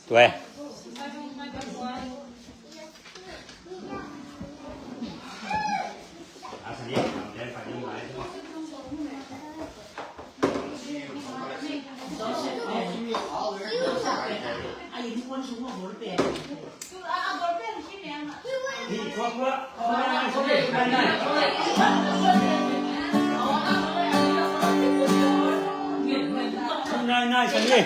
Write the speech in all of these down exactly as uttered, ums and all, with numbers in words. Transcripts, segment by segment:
Tuwe. Nai, nai, sa ni.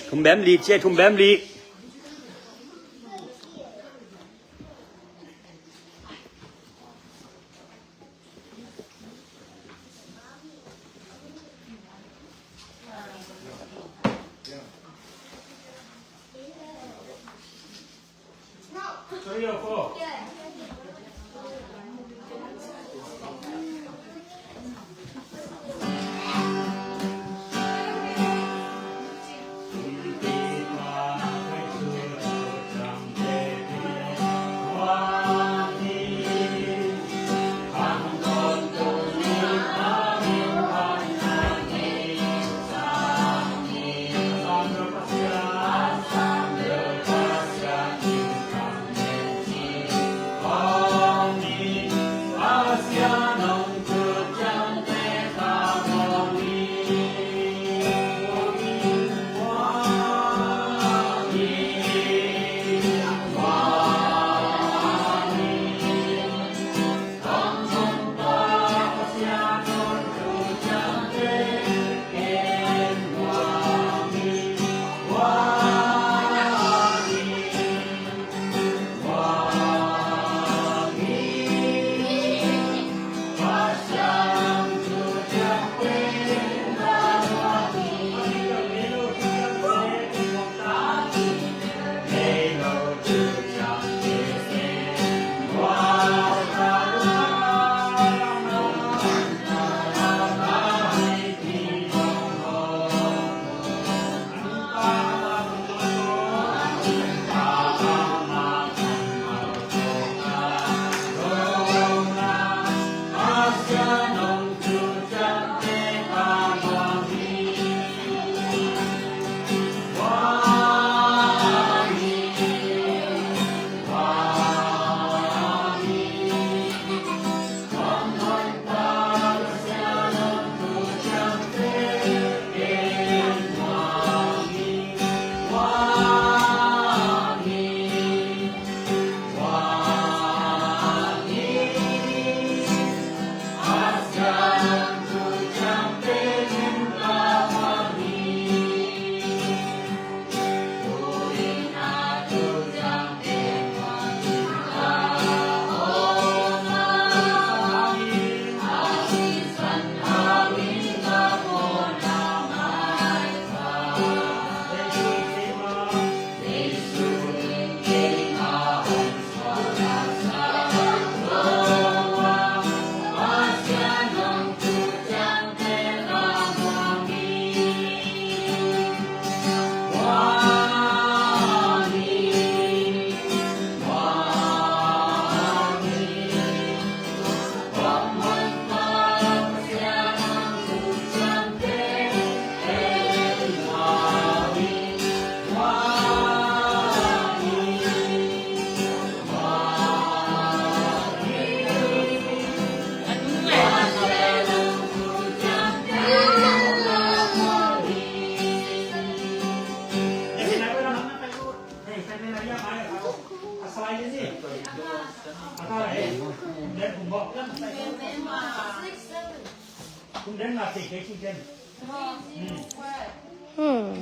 Thum bem li, cia thum bem li. Hmm.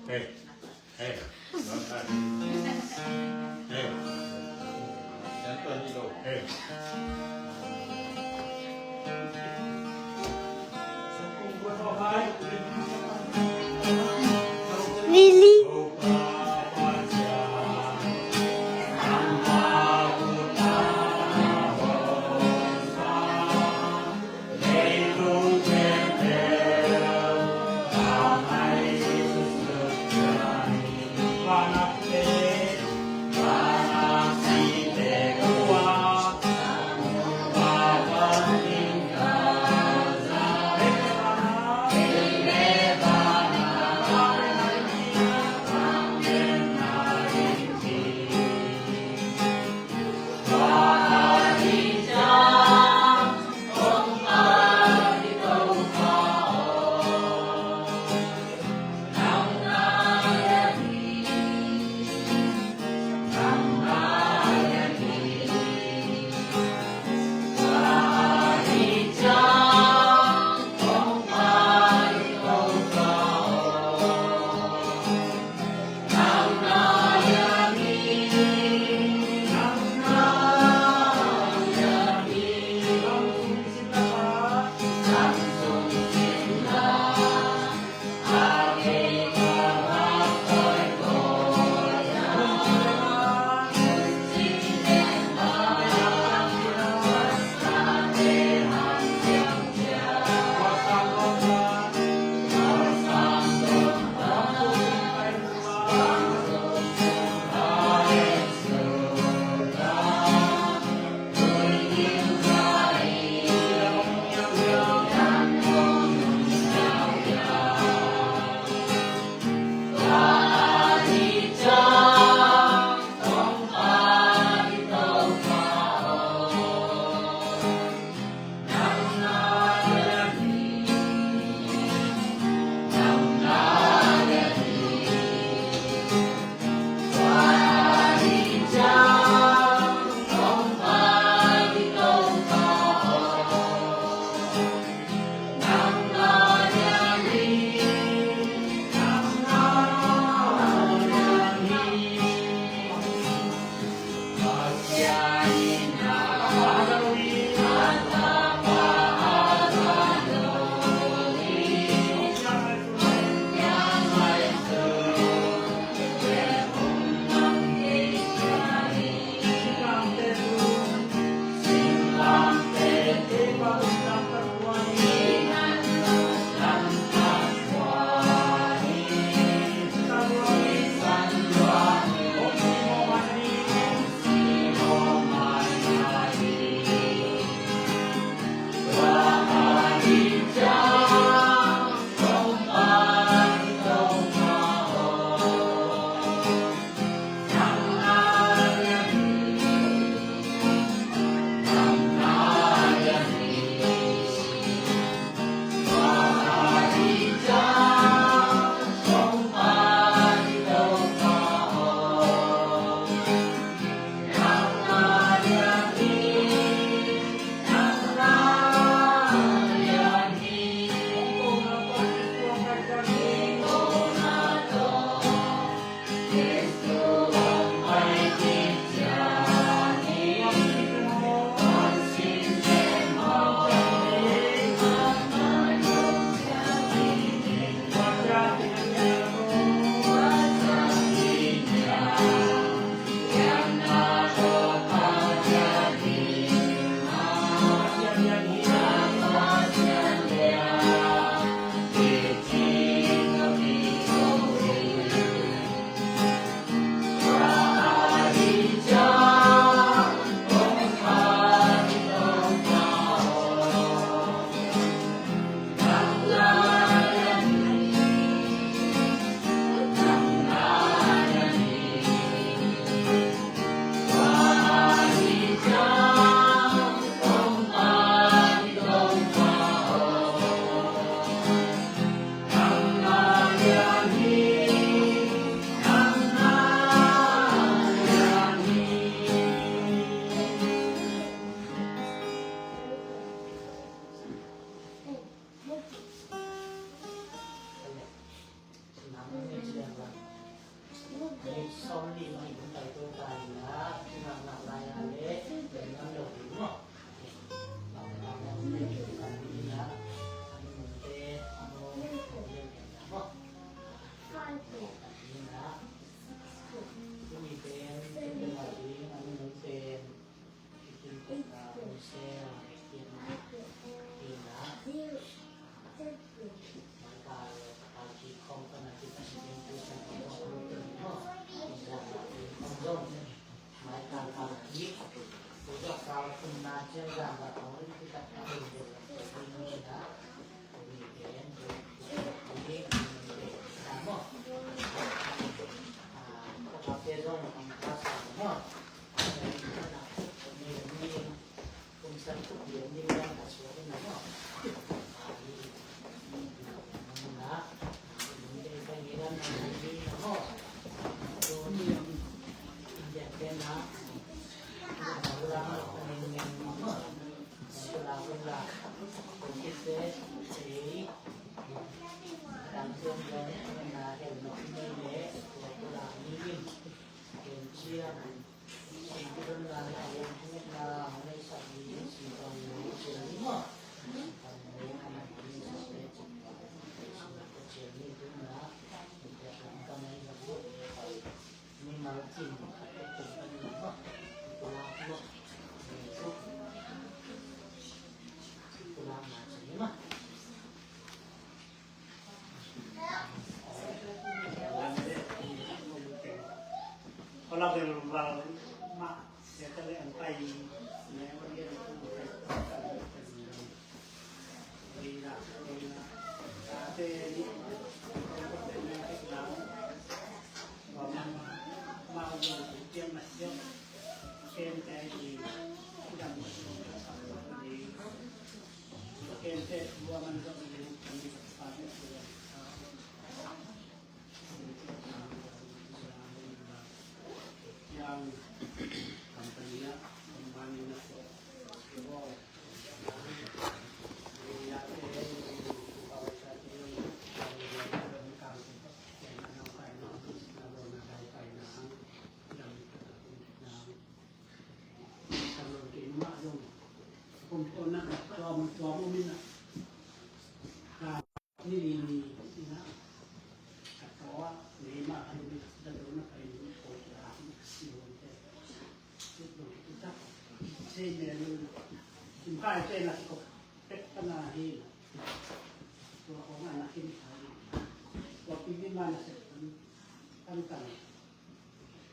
Hey. Hey. Long time. Hey. Hey. Really?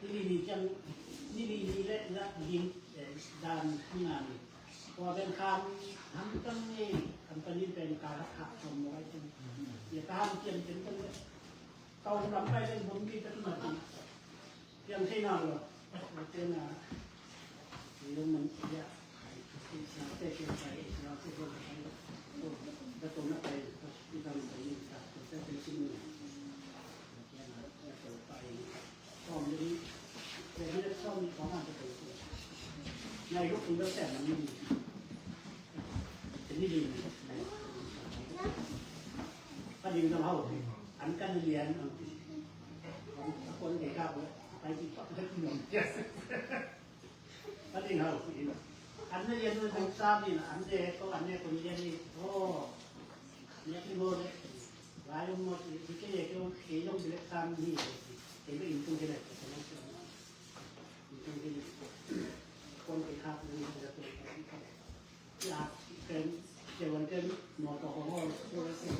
Nili ni ciang, nili ni le la ding, eh, dan hang a ni. Tua ben kham hamtang ni, company pen ka la khak som mo ai ciang. Ya ka ham ciang ciang ciang le. Kau lam pai le bom bi ka tu ma ti. Ciang thei na lo. Ciang na. Ni lo man ya. Sa te ke pai, sa te ke pai. Tua, tua na pai, tua na pai, tua na pai. Ka ding hau, an na yan na dang sa ni na, an de ko, an ne ko ni yan ni. Oh, ne ki mo de. Lai mo ti, ti ke ye ko, ke yong bilek sa ni. Ke yong in tung ke le, ke yong in tung ke le. Kon ke khak ni, ke le ko. Ya, ken, ke wan ken, mo to ko mo, ko le ken.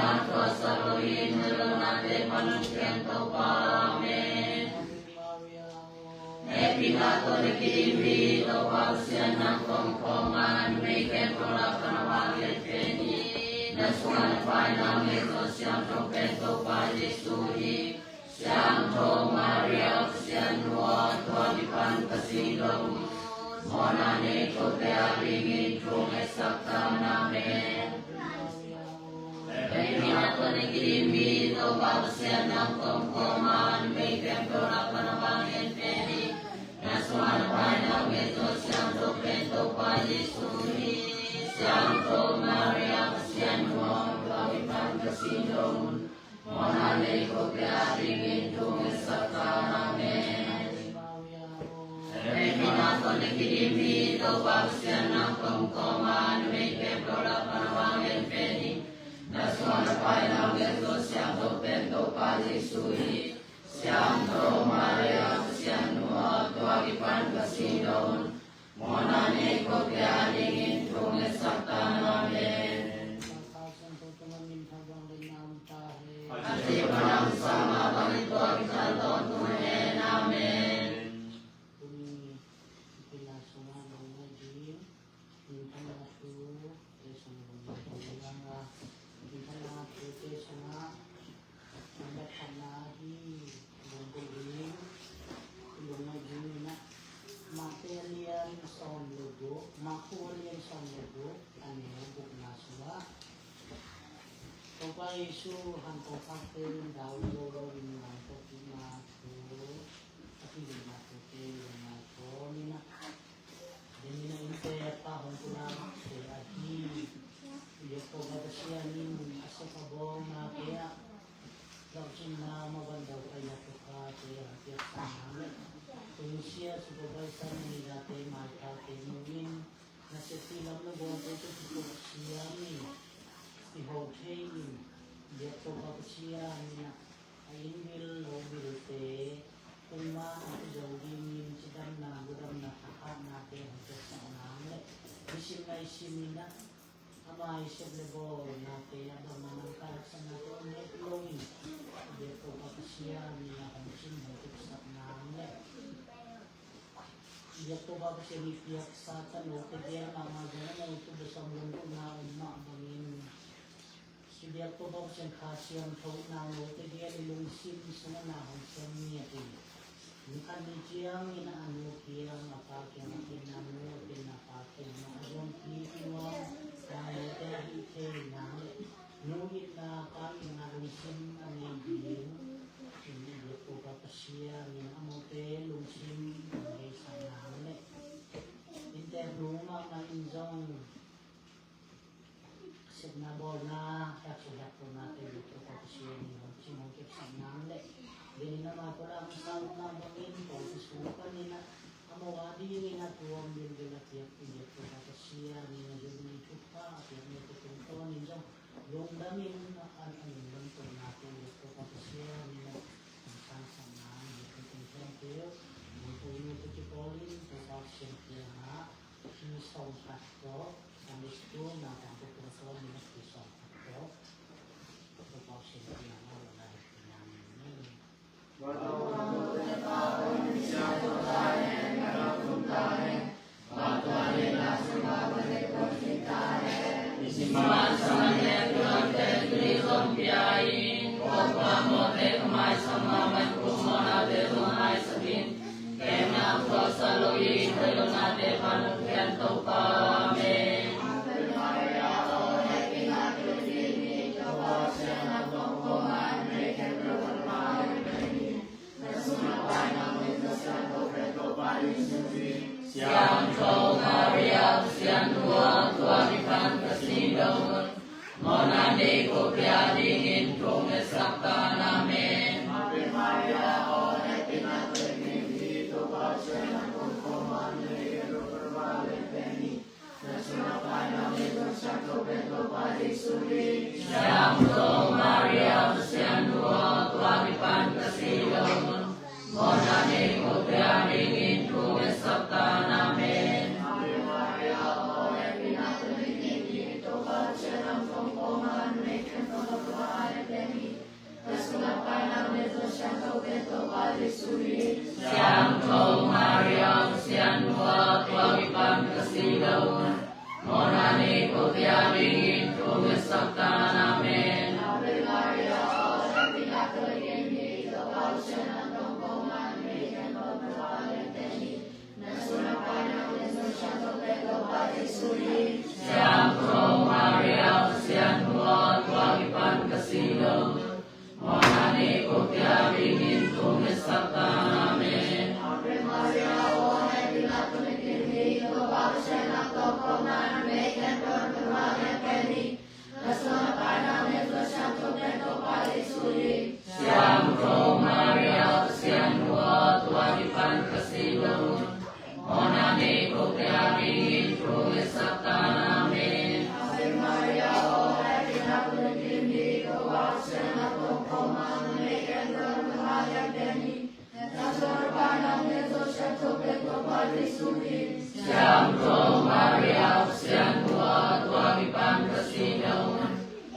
Tua sa lo in, hoih lo nate pan hong piang Topa. Amen. Happy na tawh na kidim hi, Topa Pasian nang kong kong man, mei kem tawh lak pan a vang en pen hi. Na sungah na paina hong en Zo siangtho pen Topa Jesu hi. Siangtho Maria Pasian nu aw, tua kipan ka sing dong un, mawhna nei kote adingin thu hong ngetsak ta in. Amen. Happy na tawh na kidim hi, Topa Pasian nang kong kong man, mei kem tawh lak pan a vang en pen hi. Na sungah na paina hong en Zo siangtho pen Topa Jesu hi. Siangtho Maria Pasian nu aw, tua kipan ka sing dong un, mawhna nei kote adingin thu hong ngetsak ta in. Amen. Happy na tawh na kidim hi, Topa Pasian nang kong kong man, mei kem tawh lak pan a vang en pen hi. Na sungah na paina hong en Zo siangtho pen Topa Jesu hi. Siangtho Maria Pasian nu aw, tua kipan ka sing dong un, mawhna nei kote adingin thu hong ngetsak ta in. Amen. A ci pan a hong sang mah bangin tua kipan tawntung hen. Amen. Tuni i pina sungah lungdam ding, minthang a thu, te sung lungdam ding a, minthang a thu te sungah, minthang a hi, lungdam ding, lungdam ding na, Mate a lian sawm le guk, Marku a lian sawm le guk, a neu gukna sungah, Topa Jesu han kong khakte in dau zo loin nuam tawh kihna thu a kigentehna thute i ngai khaw ni na. Deni na innte a pa hong pulakte ahi, i biak Topa Pasian in a sep a bawlnate ah, lawhcinna maban dau a i a thukhate a piaksa nang le, tungsiah supervisor manager-te maithate mu in, na safety lam le gualte tawh kituak siamin, i ho thei in, biak Topa Pasian in a, a inn bil lo bilte pumman a kizo dingin cidamna, gudamna, thakhatnate hong piaksak nang le, nisim naisim in a, ama i sep le bawlnate a damna lam kailaksaknate hong nget loin, biak Topa Pasian in a hong cin hong kipsak nang le, biak Topa Pasian i piaksa tanote gel mahmah zong a note besom lungdamna om mah bangin, i biak Topa Pasian Kha Siangtho in a note gel i lungsim sungah na hong sem ngiat in, ni khat ni ciangin a nu kiang a pa kiang a kin a nu a kin a pa kiang a zong pi kiang a note a hih thei nang le, nu itna pa itna lungsim a nei ding in i biak Topa Pasian in amaute lungsim a neisak nang le, innte nu mahmah in zong sepna bawlna, heksu hektonate i biak Topa Pasian in hong cing hong kepsak nang le, genin a mai pulak masa mahmah bangin, kawlpi sung panin a, amau a dingin a tuam bilbil a piak i biak Topa Pasian in a Jubilee thupha a piak mite tungtawnin zong lungdam in a, a lungdam tawh nate i biak Topa Pasian in a, hong sangsak nang, i biak Topa Pasian in a, hong puinu te kipawl in Topa Pasian kiangah Pi sawm khat tawh, Sunday school naupangte tungtawn in a pi sawm khat tawh, Topa Pasian kiangah lawhna hehpihna nei ni. Siangtho Maria, Pasian nu aw, tua kipan ka sing dong un, mawhna nei kote adingin thu hong ngetsak ta in. Amen. Ave Maria, aw hehpihna tawh i himhim hi, Topa Pasian nang kong kong man, na lian nopna vale pen hi. Na sungah paina hong en Zo siangtho pen Topa Jesu hi. Siangtho Maria, Pasian nu aw, tua kipan ka sing dong un, mawhna nei kote adingin thu hong ngetsak ta in. Amen. Ave Maria, aw hehpihna tawh i himhim hi, Topa Pasian nang kong kong man, na lian nopna Siangtho Maria, Pasian' nu aw, tua kipan ka si lo un,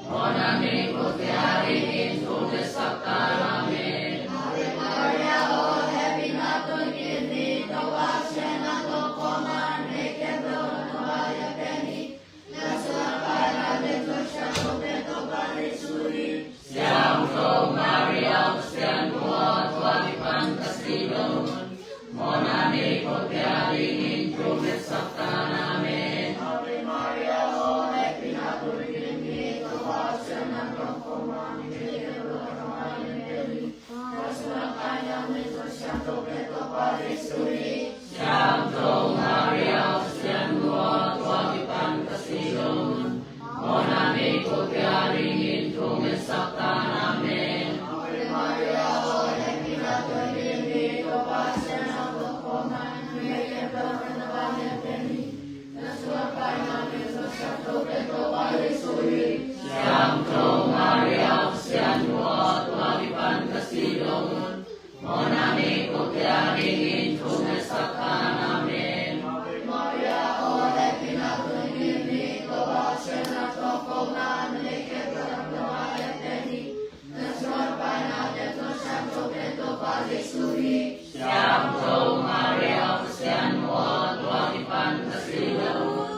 mawhna nei kote adingin thum etsak ta in. Amen. Ave Maria, aw hehpihna tungin mi, Topa Pasian na tawh kong om in, na khempeuh na vang hiam pen hi. Na sungah paina teng tawh siangtho pen Topa Jesu hi. Siangtho Maria, Pasian' nu aw, tua kipan ka si lo un, mawhna nei kote adingin thum etsak ta in. Amen. Ave Maria, aw hehpihna tungin mi, Topa Pasian na tawh kong om in, na khempeuh na vang hiam pen hi. Siangtho Maria, Pasian' nu aw, tua kipan ka si lo un, mawhna nei kote adingin thum etsak ta in. Amen. Ave Maria, aw hehpihna tungin mi, Topa Pasian na tawh kong om in, na khempeuh na vang hiam pen hi. Siangtho Maria, Pasian' nu aw, tua kipan ka si lo un, mawhna nei kote adingin thum etsak ta in. Amen. Ave Maria, aw hehpihna tungin mi, Topa Pasian na tawh kong om in, na khempeuh na vang hiam pen hi. Na sungah paina teng tawh siangtho pen Topa Jesu hi. Siangtho Maria, Pasian' nu aw, tua kipan ka si lo un,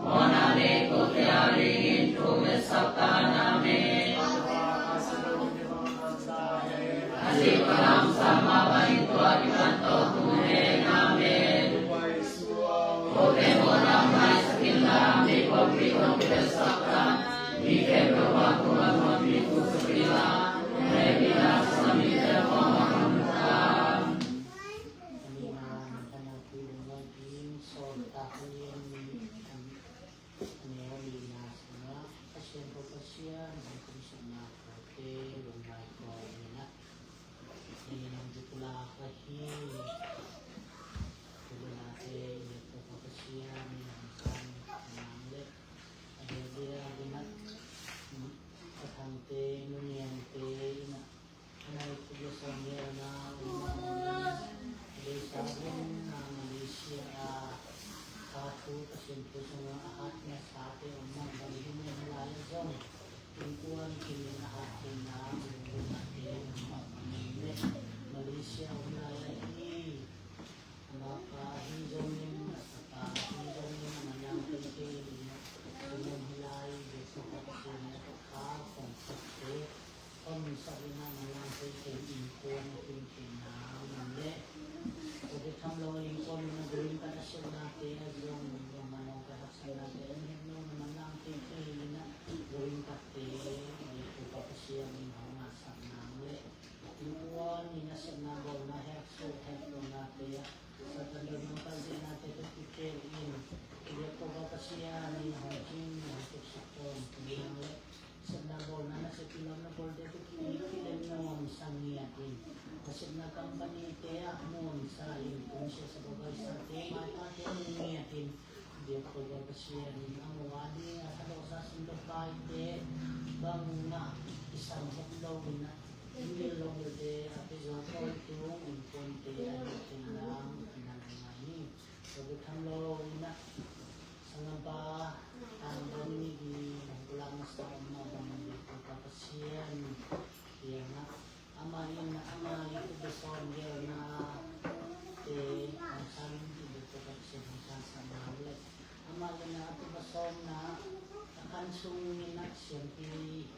mawhna nei kote adingin thum etsak ta in. Amen. A zi palamsam mah bangin tua kipan tawh thum hen. Amen. Tua hi, tu le nate i biak Topa Pasian in hong san nang le, a diakdiak in ah, a thangte, nuniangte in ah, a nai khup le sawmngelna um a, a deihsakna Malaysia a, a thu Pasian thu sungah a hat masate om mah bang hi, hih lai ah zong innkuan kim in a hat theihna, lungdamnate om mah bangin le, Malaysia om lai ahi, a mapa ahi zongin, a tapa ahi zongin, a manlang teitei in, tuni hih lai Jesuh Khazih in a tawh kha khong khakte, khong sak in a manlang teitei in innkuan a kim theihna om le, tua bek tham lo innkuan in a green card a sepnate ah zong, bangmah nong ka haksatnate an het lo na manlang teitei in a green cardte, Jesuh Khazih in hong ngahsak nang le, innkuan in a sepna bawlna hek suk hek lohnate ah, Satan dong mangkal zihnate tawh kikhial in, i biak Topa Pasian in hong cing, hong kepsak tawntung nang le, sepna bawlna na sep i lam na bawlte tawh ki, kilem nuamsa ngiat in, na sepna company-te ah nuamsa in, kum siasa babaisate, maipate ngiat in, biak Topa Pasian in a mu a ding a thadohsa sum le paite bangmah kisam het lo in a, in mil lo milte a pia zo pawl tung innkuante a ding teng lam a na ngai ni. Tua bek tham lo in a, sanggampa Thang Dominic in hong pulak masa om mah bangin biak Topa Pasian kiangah, amah in ama i khup le sawmngelnate hong san in biak Topa Pasian hong sansak nang le, amah in a tup a sawmna a khan sungin a siampi,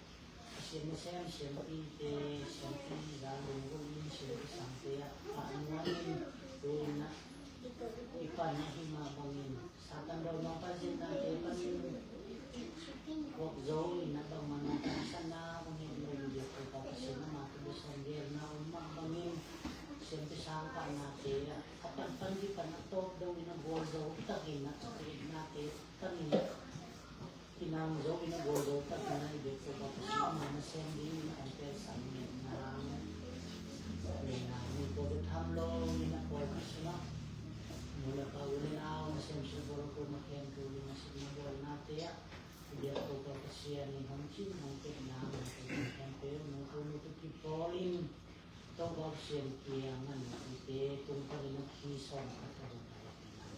a siam nasem siampite, siampi za lunggulh in siampi sangte ah pahnuai in, tu in a i pan ahi mah bangin Satan dong mangkal zihnate panin puak zo in a bangmah nong ka haksatna om het lo in biak Topa Pasian, ama khup le sawmngelna om mah bangin siampi sang pahnate ah a panpan kipan a tawp dong in a gualzo takin a, a kietnate takin a, kinang zo in a gualzo takin a i biak Topa Pasian, ama nasem ding in a hong pelsak ngiat nang. Tua bek tham lo in a pawlpi sungah nu le pa, u le nau, nasem sungah bawl a kum a khempeuh in a sepna bawlnate ah i biak Topa Pasian in hong cing hong pia nang, hong pia nang khempeuh nungkunu tawh kipawl in Topa Pasian kiangah nungkute tung panin a khi sawm khat a hong pai nang.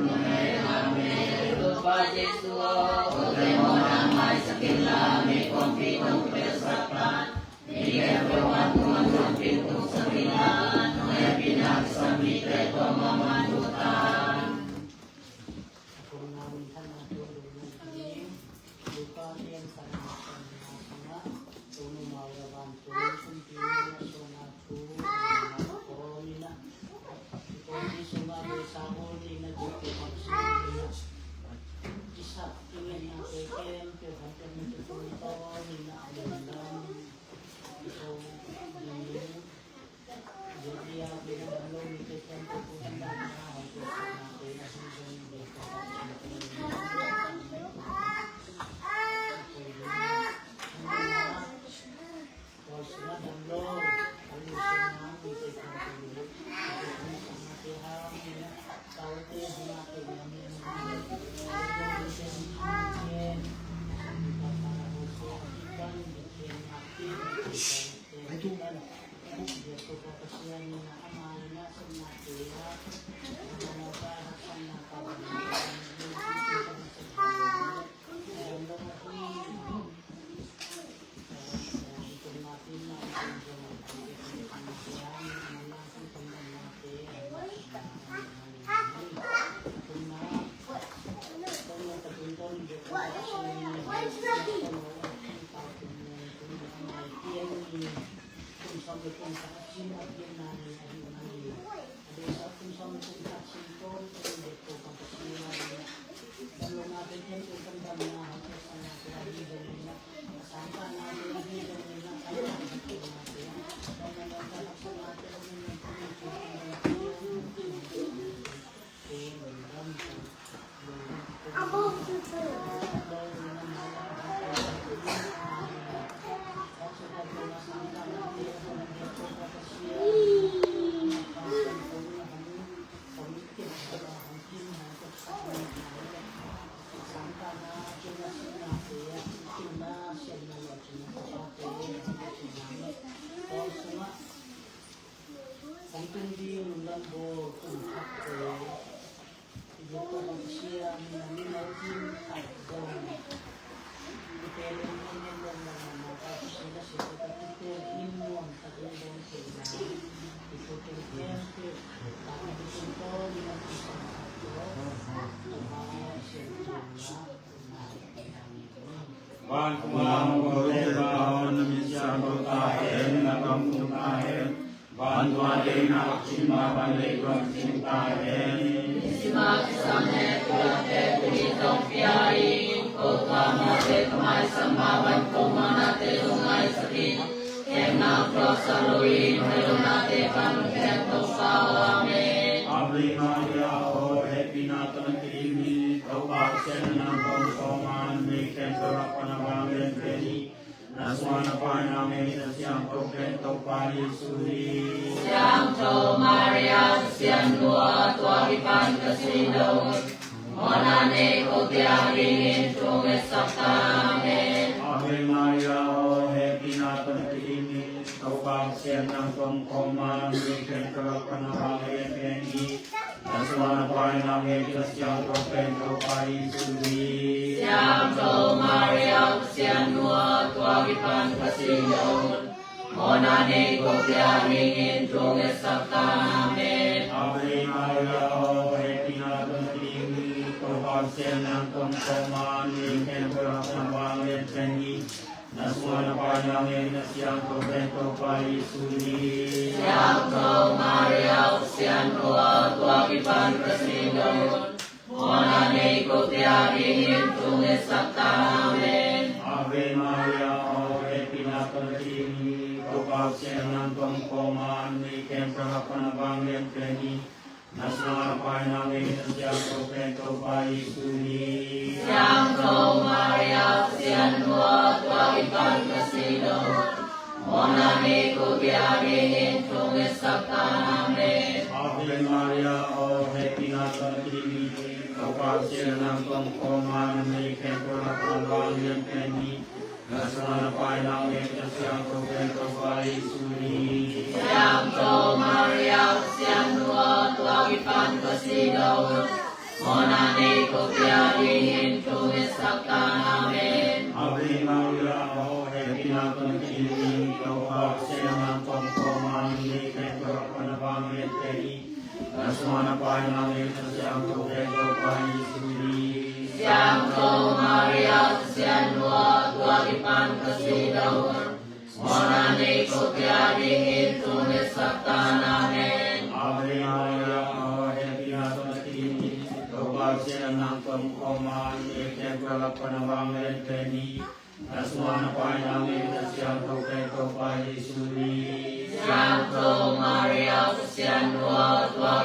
Topa Jesu aw, kote mawhna maisak inla, mi kongpi kong pelsak ta, mi khempeuh a tung a tuampi tungsak inla, nong hehpihna kisam mite tawh mahmah nuam ta. Vantung a om Topa aw, na min siangtho ta hen, na gam tung ta hen. Vantung a deihna hong cin mah bang leitung ah cin ta hen. Nisim a kisam ngettuate tuni zong pia in, ko tuamtuamte ka maisak mah bang ko mawhnate zong maisak in. Khemna cross a lo in, hong lawmnate pan hong khek Topa aw. Amen. Ave Maria, aw hehpihna tawh na kidim hi, Topa Pasian in nang pom khawm a, na mi khempeuh lak pan na vanglian pen hi. Na sungah na paina ngei Kha Siangtho pen Topa Jesu hi. Siangtho Maria, Pasian nu aw, tua kipan ka si lo un. Mawhna nei kote adingin thu hong ngetsak ta in. Amen. Ave Maria, aw hehpihna tawh na kidim hi, Topa Pasian nang pom khawm a, na mi khempeuh lak pan na vanglian pen hi. Na sungah na paina ngei Kha Siangtho pen Topa Jesu hi. Siangtho Maria, Pasian nu aw, tua kipan ka si lo un. Mawhna nei kote adingin thu hong ngetsak ta in. Amen. Ave Maria, aw hehpihna tawh na kidim hi, Topa Pasian nang pom khawm a, na mi khempeuh lak pan na vanglian pen hi. Na sungah na paina ngei Kha Siangtho pen Topa Jesu hi. Siangtho Maria, Pasian nu aw, tua kipan ka si lo un. Mawhna nei kote adingin thu hong ngetsak ta in. Amen. Ave Maria, aw hehpihna tawh na kidim hi, Topa Pasian nang pom khawm a, na mi khempeuh lak pan na vanglian pen hi. Na sungah na paina ngei Kha Siangtho pen Topa Jesu hi. Siangtho Maria, Pasian nu aw, tua kipan ka si lo un. Mawhna nei kote adingin thu hong ngetsak ta in. Amen. Ave Maria, aw hehpihna tawh na kidim hi, Topa Pasian nang pom khawm a, na mi khempeuh lak pan na vanglian pen hi. Na sungah na paina ngei Kha Siangtho pen Topa Jesu hi. Siangtho Maria, Pasian nu aw, tua kipan ka si lo un. Mawhna nei kote adingin thu hong ngetsak ta in. Amen. Ave Maria, aw hehpihna tawh na kidim hi, Topa Pasian nang pom khawm a, na mi khempeuh lak pan na vanglian pen hi. Na sungah na paina ngei Kha Siangtho pen Topa Jesu hi. Siangtho Maria, Pasian nu aw, tua kipan ka si lo un. Mawhna nei kote adingin thu hong ngetsak ta in. Amen. Ave Maria, aw hehpihna tawh na kidim hi, Topa Pasian nang pom khawm a, na mi khempeuh lak pan na vanglian pen hi. Na sungah na paina ngei Kha Siangtho pen Topa Jesu hi. Siangtho Maria, Pasian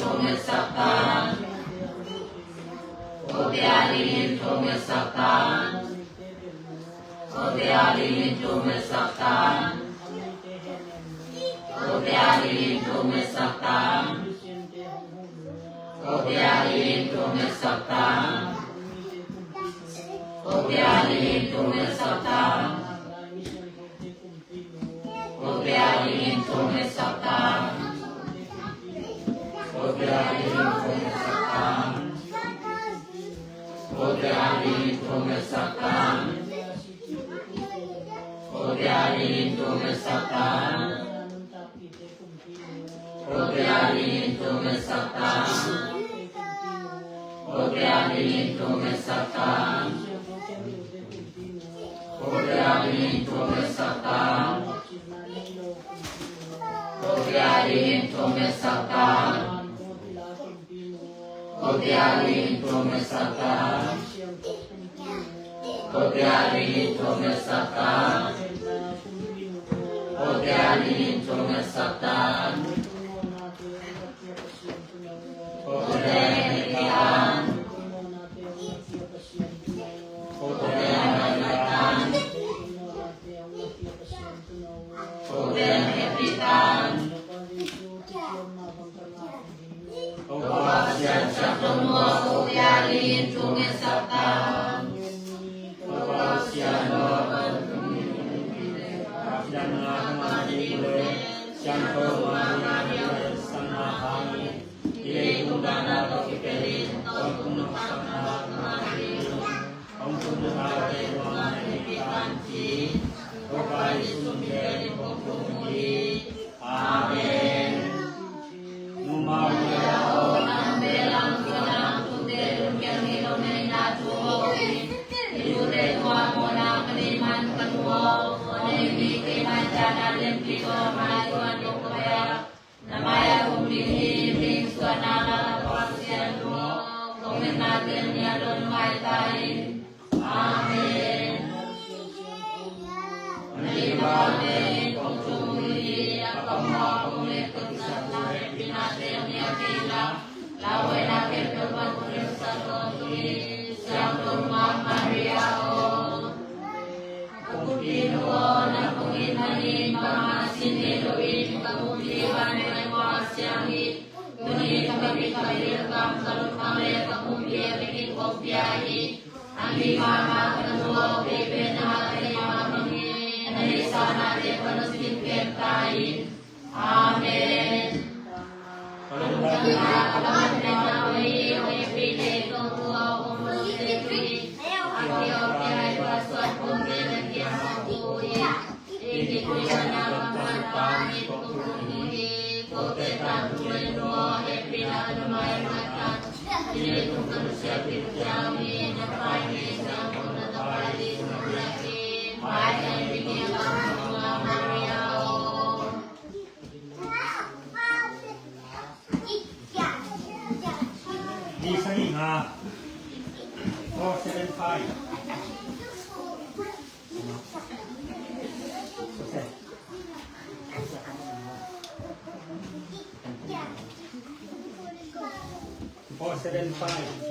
thungetsak ta. Kote adingin thungetsak ta. Kote adingin thungetsak ta. Kote adingin thungetsak ta. Kote adingin thungetsak ta. Kote adingin thungetsak ta. Kote adingin thungetsak ta. Kote adingin thungetsak ta. Kote adingin thungetsak ta. Kote adingin thungetsak ta. Kote adingin thungetsak ta. Kote adingin thungetsak ta. Kote adingin thungetsak ta. Kote adingin thungetsak ta. Kote adingin thungetsak ta. Kote adingin thungetsak ta. Kote adingin thungetsak ta. Kote adingin thungetsak ta. Kote adingin thungetsak ta. Kote adingin thungetsak ta. Topa Pasian, siangtho nuam, kote adingin thungetsak ta. Topa Pasian, siangtho nuam, kote adingin thungetsak ta. Amen. Na mai-ah om ding hi, hih suahna la Pasian aw, kong etna teng nih a don ngai ta in. Amen. Amen. Kong tung hi, a kong ma kong le kong sa la hepina teng nih a kei la, la wai na kem to ban kong le sa kong tung hi, Siangtho Nuam Maria aw. Ka Kumpi nu aw, nang hong it manin bangmah sin ngei lo in, ka kumpi Emmanuel kua siang hi. Tuni ka mit ka bil, ka kam ka lutang le ka kumpi a bikin kong pia hi. Hangin mahmah ka nu aw, kei pen na hat thei mahmah hi. Na neihsa nate pan hong sin pen ta in. Amen. Di sangin ha. Four seven five. Four seven five.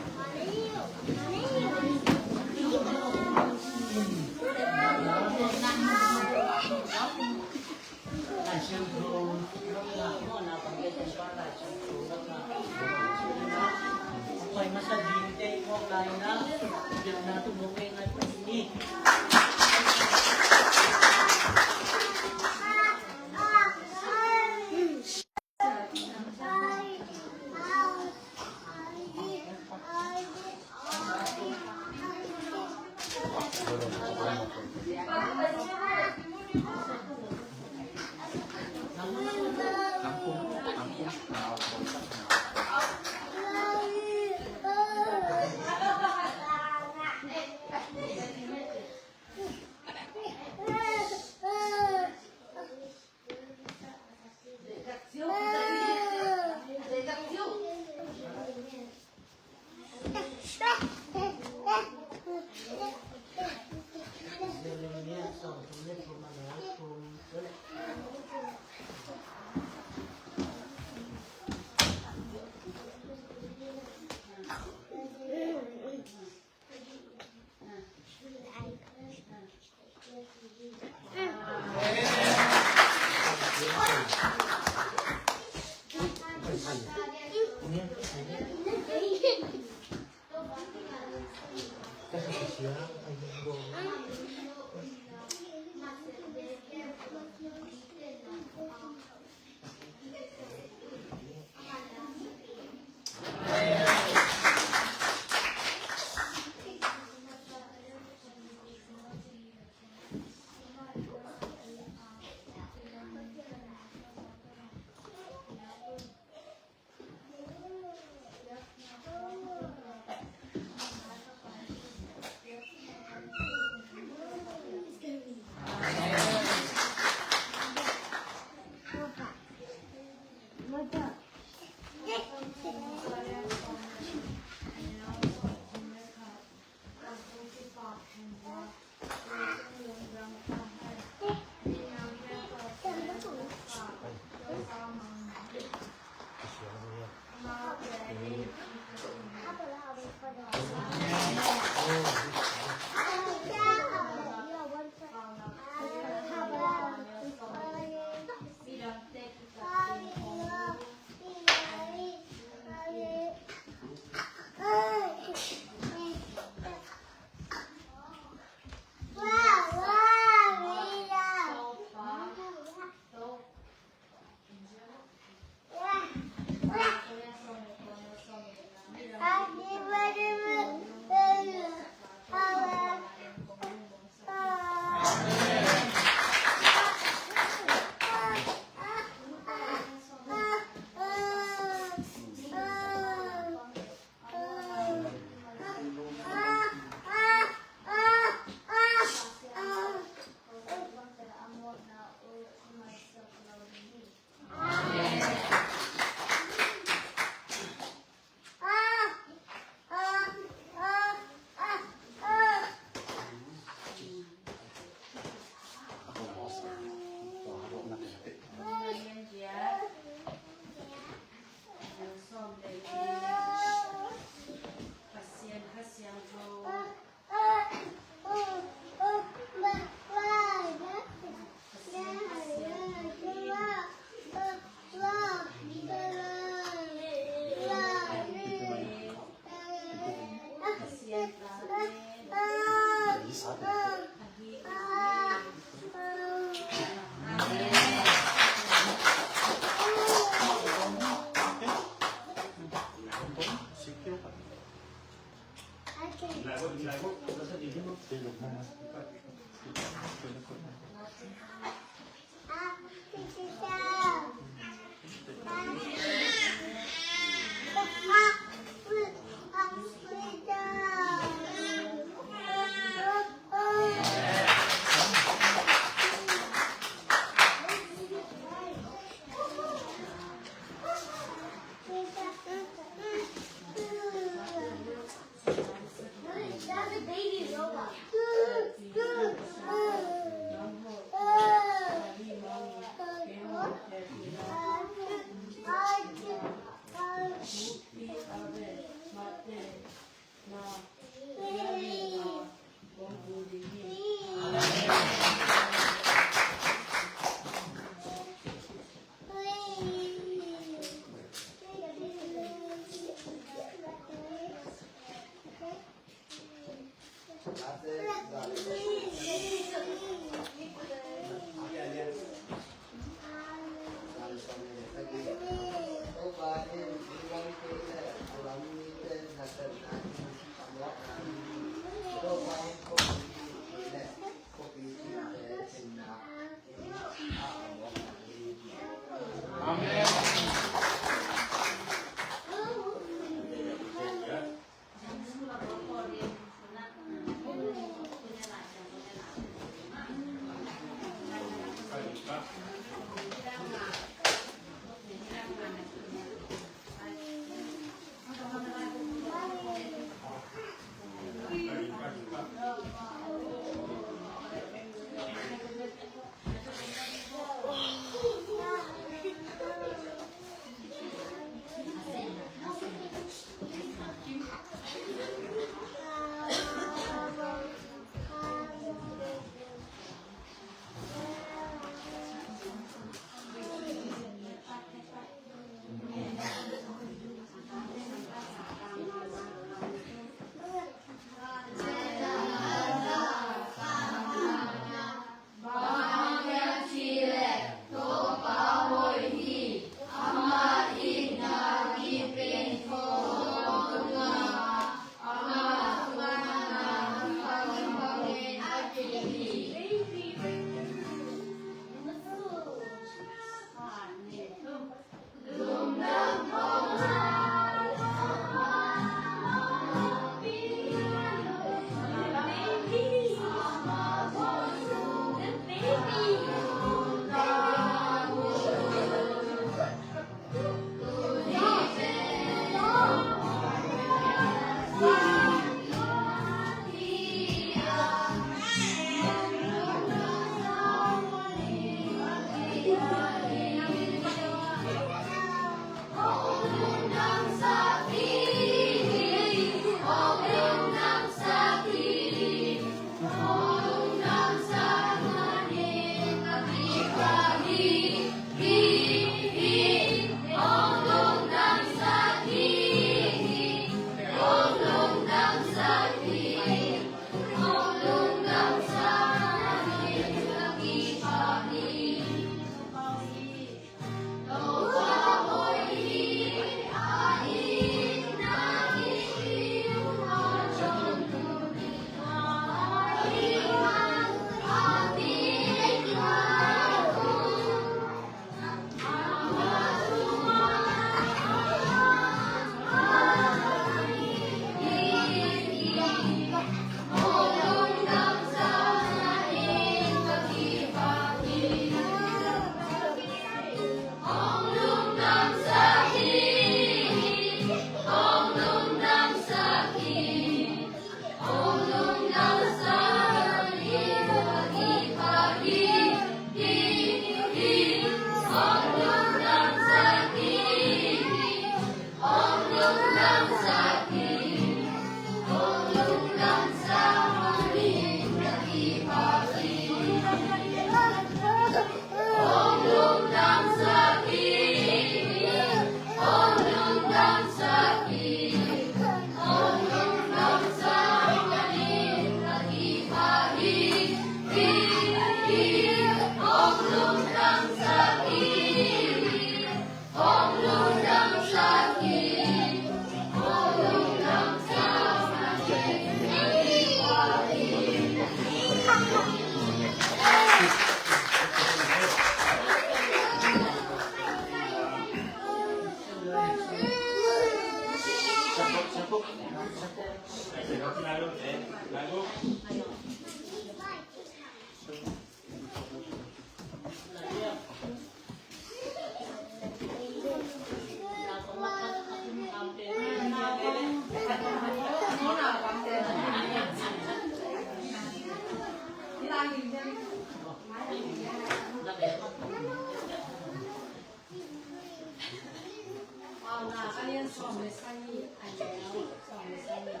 Paunak a lian sawm le sagih, a neu sawm le sagih.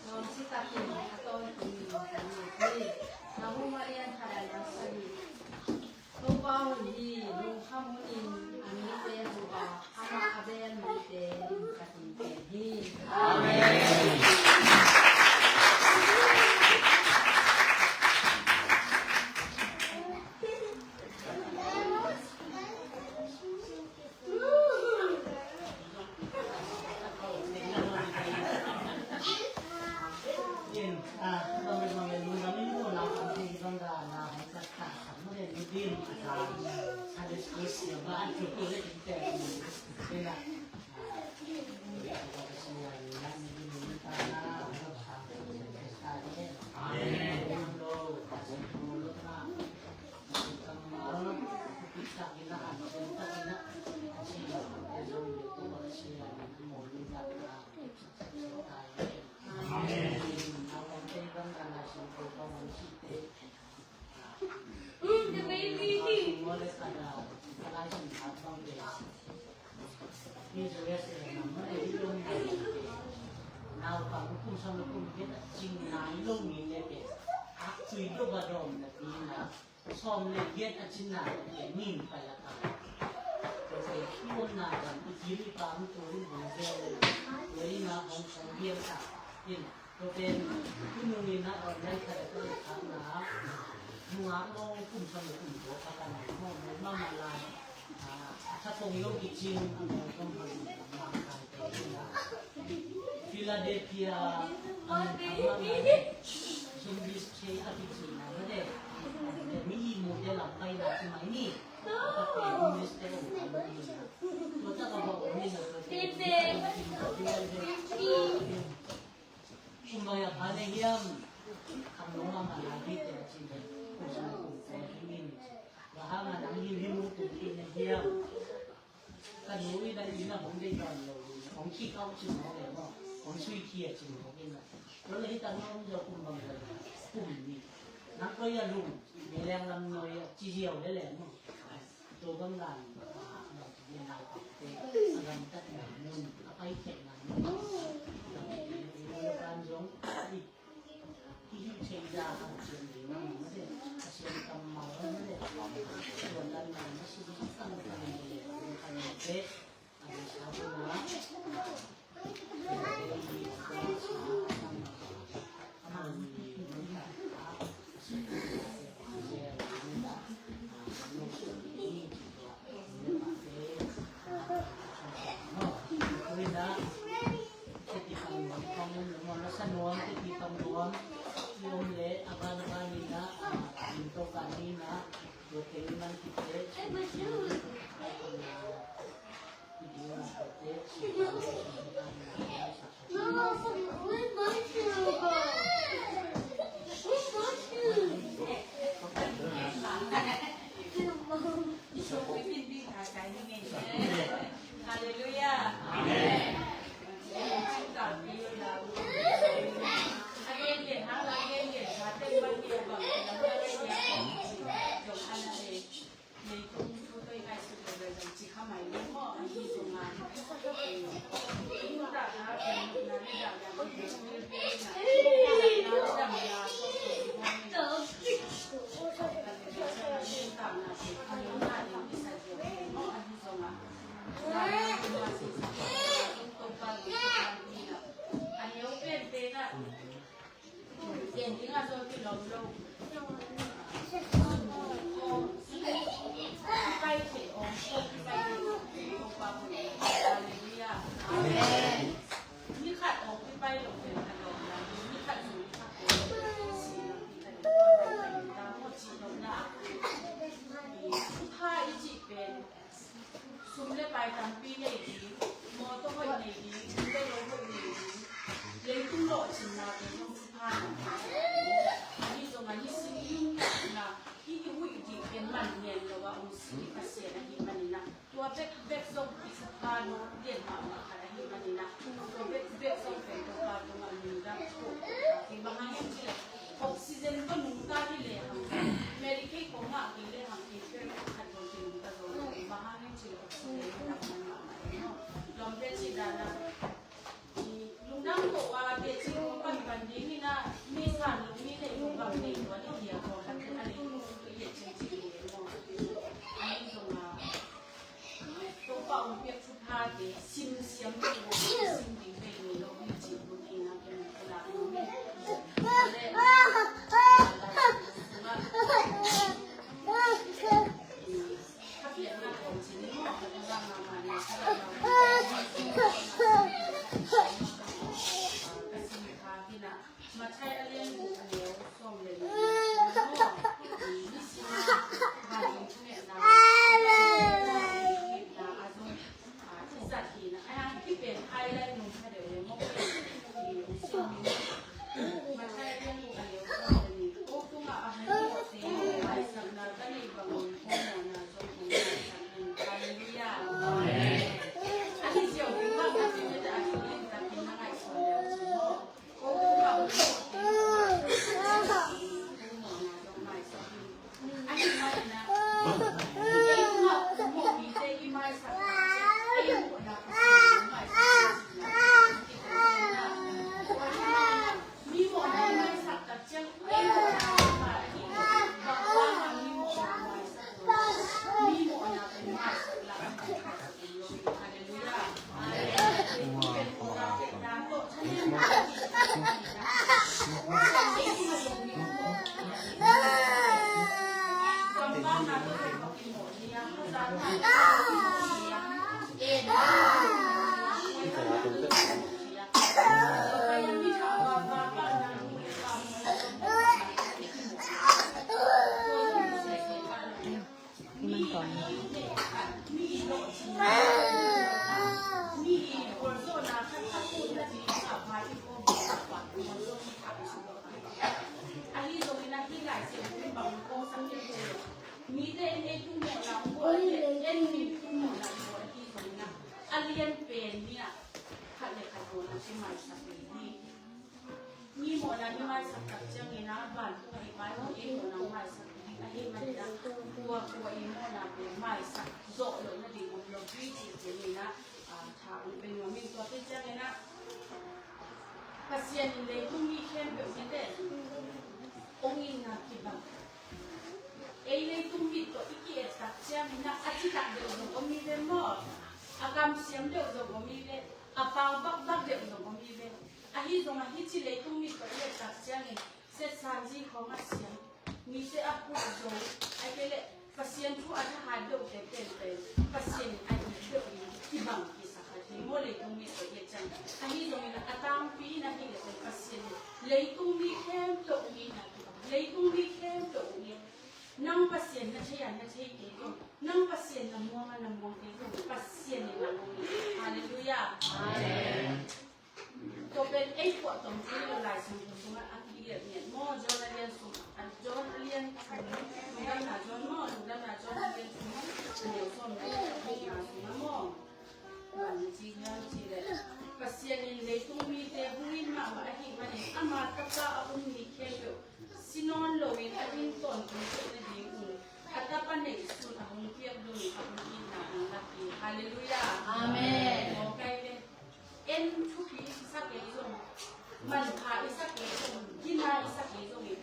Nuam citakin a tawntung in ka nget hi. Nahum a lian khat a neu sagih. Topa hun hi, lungkham hunin a mite huh a, amah a bel mite in ka tinten hi. Amen. Naupang kum sawm le kum giat a cin nai lo mi te pen, a tui lo ba dawm na pi na, sawm le giat a cin nai lo te nin pai a ka. Tua te i omna dan i gil i pam tua in hong zel, tua in a hong sawm giat a in. Tua pen, tu nung in a online khat a tua i khakna, nungak lo kum sawm le kum giat a ka nai mawk mawk mahmah lai. A, a tha kong lo kicing, a mawk mawk mahmah lai. Philadelphia, a, a, a, Zombies Cave a kicing a, a, a, mi i mu te lam pai na ci mai ni. A, a, homeless te om a, tua ta ka bawk om ni na, tua te, Kum bai a pha na hiam? Khang lo mahmah lai hi te a ci leh, kum sawm kum kua hi in. Bang hang a nang hi hi mu kum khin na hiam? Ka nu in a inn a hong deih dawn lo in, hong khih kau cin mawk leh maw, hong sui khi a cin mawk in a. Lo leh hi tak na om zaw kum bang zaw, kum nih. Nang koi a lung, mi leng lam nuai a ci ziau leh leh maw. Tua bang dan, ah, naupangte a gamtatna mun, a paikhiatna mun, naupangte kan zong i, i hih theih dan a siam ding a mate, a siam kammal a mate, tua dan a mate, a siam kammal a mate, a mate, a mate, a mate, Hallelujah. Amen. Leitung thu tawh i ngaihsut leh zong ci kha mai lo maw, ahi zongin, eh, i nuntakna, i nuntakna le dah dah, i nuntakna le dah dah, i nuntakna le dah dah, i sa zia maw, ahi zongin, a neu pen te na, Ken ding a zong kilawm lo. Pai thei om, pai thei om, Hallelujah. Amen. Ni khat om, pai lo, pen khat om, ni khat zong, ni khat om. Si lo, ni khat om, ta mo, ci lo na. Pha i cih pen. Sum le pai tampi nei ding, mawtaw hoih nei ding, inn le lo hoih nei ding, leitung lo Cinna te zong thupha na, ahi zong a nisim i lungkimna, i huih dih pen man ngen lo a om si Pasian ahi manin ah, tua bek bek zong i thupha lo lian mahmah khat ahi manin ah, tua bek bek zong pen Topa tungah lungdam ko. Bang hang hiam cih leh oxygen tawh nungta hi lehang, Medicaid kong ngah kei lehang, i pen khat zong kinungta zo lo. Bang hang hiam cih leh oxygen tawh nungta mahmah hi maw. Lawmte cih dan ah, lungdam ko a, teci ko pan pan ding hi na, mi san lo mi nei ko bang nei ko ni dia ko han a lei ko i et cing cing ni mo. Ai zong a, Topa ong piak thupha te sim siam ko, sim ding pe ni lo ni ci ko ni na ke ko la ni. A lian pen ni a, khat le khat mawhna i maisak ding hi. Mi mawhna i maisak tak ciangin a, vantung a i Pai hong ei mawhna i maisak ding ahi manin a, tua tua i mawhna pen maisak zawh loh nading om lo hi cih pen in a, a, tha ong pe nuam ing. Tua te ciangin a, Pasian in leitung mi khempeuh mite ong itna kibang. Ei leitung mit tawh i ki-et tak ciangin a, a citak deuh zong om hi ve maw? A kamsiam deuh zong om hi ve. A pau bakbak deuh zong om hi ve. Ahi zongin a, hici leitung mit tawh i et tak ciangin, setsanzi khawng a siam, mite a put zo, ahih kei leh Pasian thu a thahat deuhte penpen Pasian in a it deuh in kibang kisa kha hi maw, leitung mit tawh i et ciang. Ahi zongin a, a tangpi in ahih leh pen Pasian in leitung mi khempeuh ong itna kibang, leitung mi khempeuh ong it. Nang Pasian na thei a na thei kei zong, nang Pasian na muang a na muang kei zong, Pasian in nang ong it. Halleluiah. Amen. Tua pen ei puah tawm thei lo, Lai Siangtho sungah a kigelh ngiat maw, John a lian sung, a John a lian thum, Lungdamna John maw, Lungdamna John a lian thum, a neu sawm le gukna sungah maw. Bang ci hiam cih leh, Pasian in leitung mite hong it mahmah ahih manin ama tapa a um mi khempeuh si nawn loin a ding tawntung theih nadingun a tapa neihsun a hong piak dongin a hong itna hong lak hi. Halleluiah. Amen. Mawkai ve. En thupi i sa kei zong, manpha i sa kei zong, gina i sa kei zongin,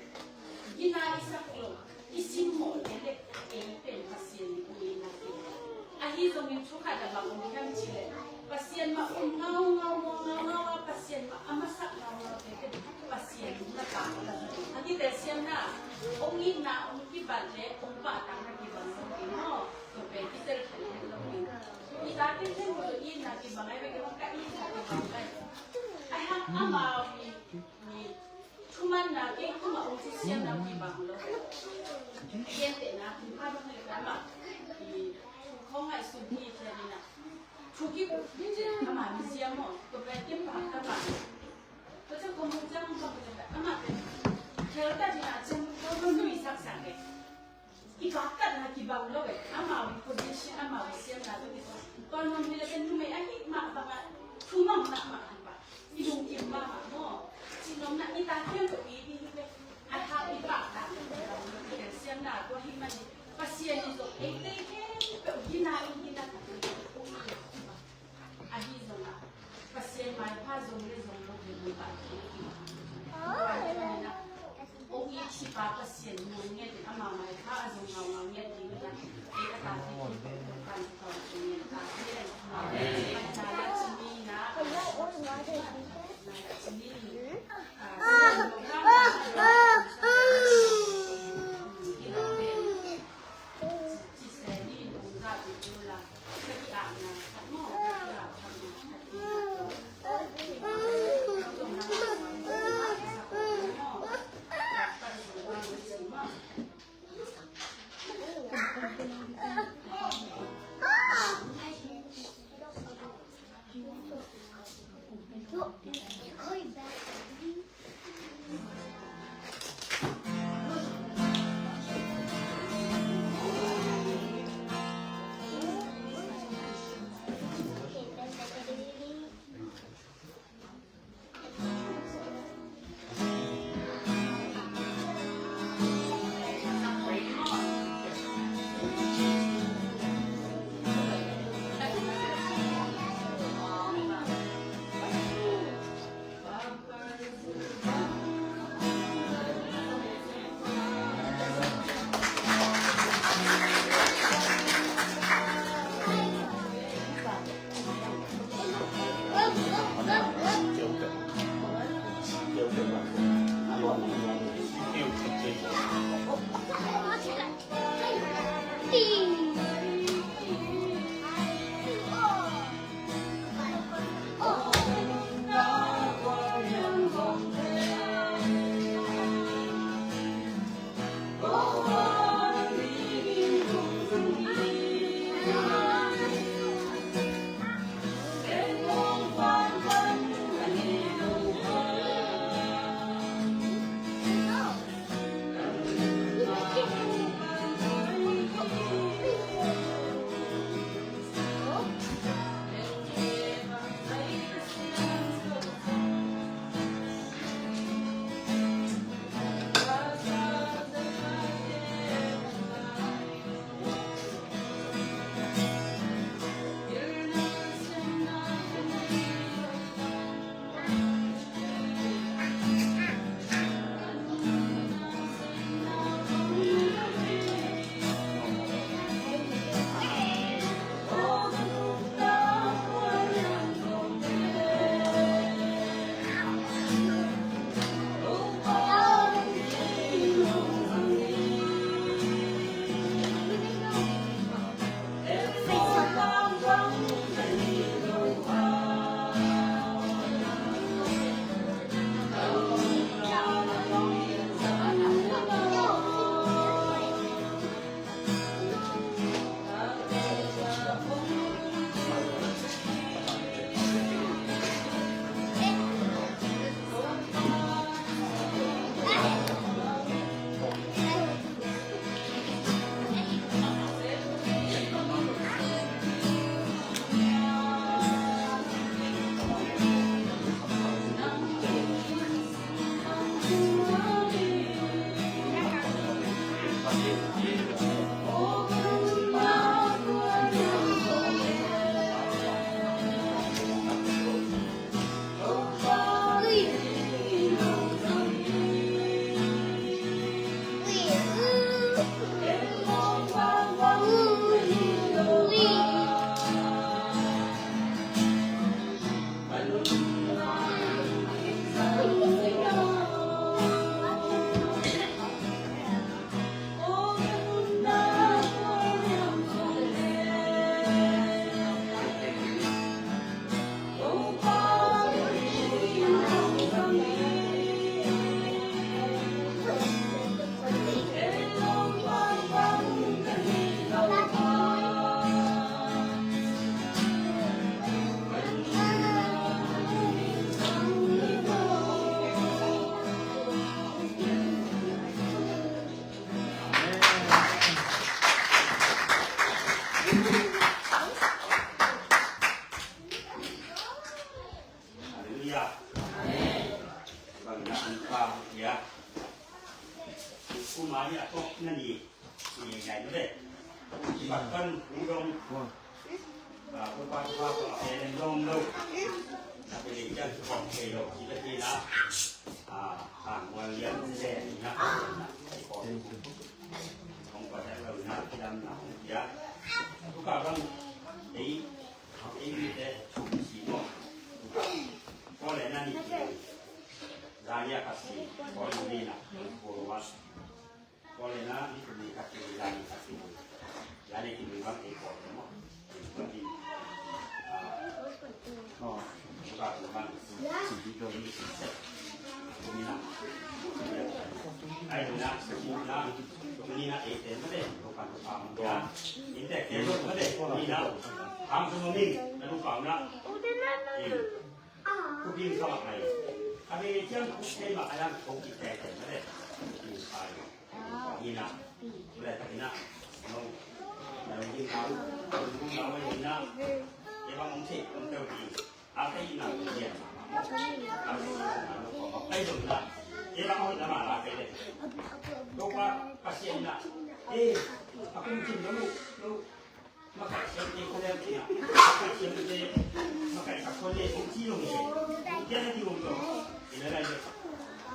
gina i sak loh, i simmawh leh leh ei pen Pasian in ong it na hi. Ahi zongin thu khat a bang om hiam cih leh, Pasian mah um ngaungau, muang ngaungau a, Pasian mah a masak ngaungaute pen Pasian na pahtak lo hi. A kitelsiamna, ong itna ong kibat leh ong pahtakna kibang lo hi maw. Tua pen i tel khelh het lo hi. I tate khempeuh itna kibang ahi ve, kei bang ka itna kibang ahi. Ahi hang amau i, i thumanna, kei tungah ong thusiamna kibang lo. Gentehna, kum khat bang hi leh amah i thu khawng ngaihsun hi, tua in a, thu kip, ama mizia maw, tua pen kei pah ka pah. Tua ciang kong Pasian muang ngiat in amau mai kha a zong ngaungau ngiat ding hi. Ei a tate kin pen pen pan pen pen ngiat a tate. Amen. Amen. Halleluiah. Bang na an pa ya. Kuma ni a tok na ni. Ni ngai no le. Kibat pan hudong. Ba ko pa pa pa pe len dong lo. Na pe len jan kong pe lo. Kita kina. A A, a, mual lian zen na, na, i ko. Hong ko ta lo na, ki dam na, hong kia. Tu ka bang, ei, ei, mi te, si mo. Ko le na ni ki. Zania ka si, ko ni na, ko wa. Ko le na, ni ko ni ka ki, zani ka si. Zani ki ni bang, ei, ko, mo. Ina, ule takina, no, no, ina, ina, ina, ina, ina, ina, a kai ina, ina, a kai ina, a kai ina, ina, ina, ina, a kai ina, Topa Pasian ina, eh, a kum cin lo, lo, Makaih siamte khua lian kei a, makaih siamte, makaih sak khua lian kong ci lo hi. Kian a di om lo. Ina lai lo.